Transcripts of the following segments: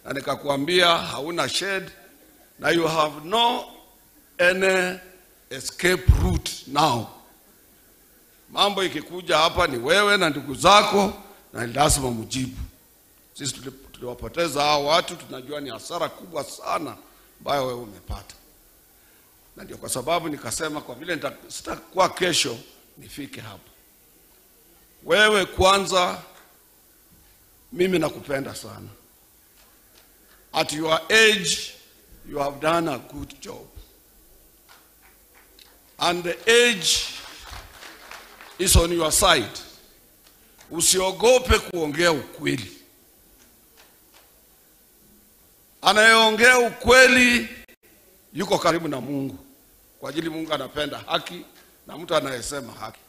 na nikakwambia hauna shed na you have no any escape route now. Mambo ikikuja hapa ni wewe na ndugu zako na lazima mjibu. Sisi tuliwapoteza hao watu, tunajua ni hasara kubwa sana ambayo wewe umepata. Na ndio kwa sababu nikasema kwa vile sitakuwa kesho nifike hapa. Wewe kwanza, mimi nakupenda sana. At your age, you have done a good job. And the age is on your side. Usiogope kuongea ukweli. Anayeongea ukweli yuko karibu na Mungu. Kwa ajili Mungu anapenda haki na mtu anayesema haki.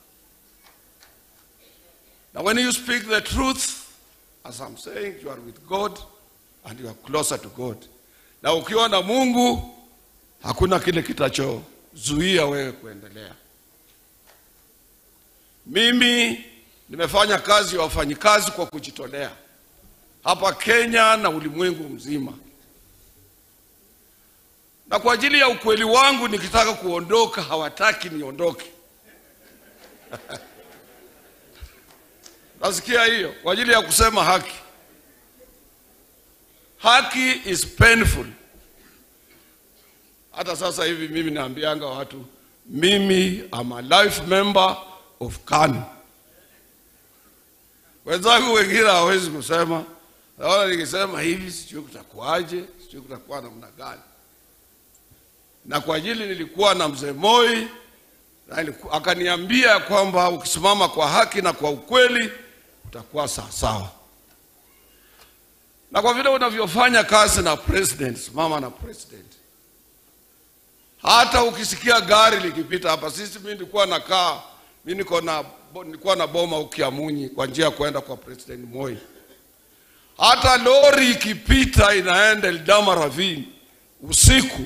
Now when you speak the truth, as I'm saying, you are with God and you are closer to God. Na ukiwa na Mungu, hakuna kile kitachozuia wewe kuendelea. Mimi nimefanya kazi ya wafanyikazi kwa kujitolea hapa Kenya na ulimwengu mzima. Na kwa ajili ya ukweli wangu nikitaka kuondoka hawataki niondoke. Nasikia hiyo kwa ajili ya kusema haki. Haki is painful. Hata sasa hivi mimi naambianga watu, mimi am a life member of KANU. Wenzangu wengine hawawezi kusema. Naona nikisema hivi sijui kutakuaje, sijui kutakuwa namna gani. Na kwa ajili nilikuwa na mzee Moi, na akaniambia kwamba ukisimama kwa haki na kwa ukweli utakuwa sawa sawa. Na kwa vile unavyofanya kazi na president, simama na president. Hata ukisikia gari likipita hapa, sisi mimi nilikuwa nakaa, mimi nilikuwa na boma Ukiamunyi kwa njia kwenda kwa President Moi. Hata lori ikipita inaenda Eldama Ravine usiku,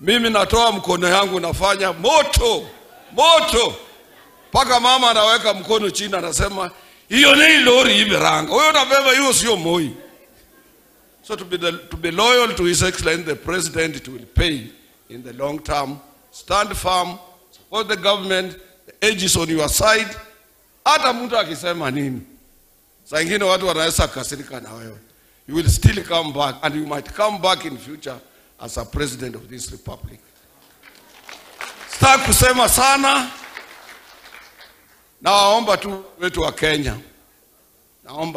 mimi natoa mkono yangu nafanya moto, moto. Paka mama anaweka mkono chini anasema hiyo ni lori imeranga. Wewe unabeba hiyo sio Moi. So to be loyal to His Excellency the President, it will pay in the long term. Stand firm, support the government, the age is on your side. Hata mtu akisema nini, saa ingine watu wanaweza kasirika na wewe. You will still come back, and you might come back in future as a president of this republic. Sitaki kusema sana. Naomba tu wetu wa Kenya. Naomba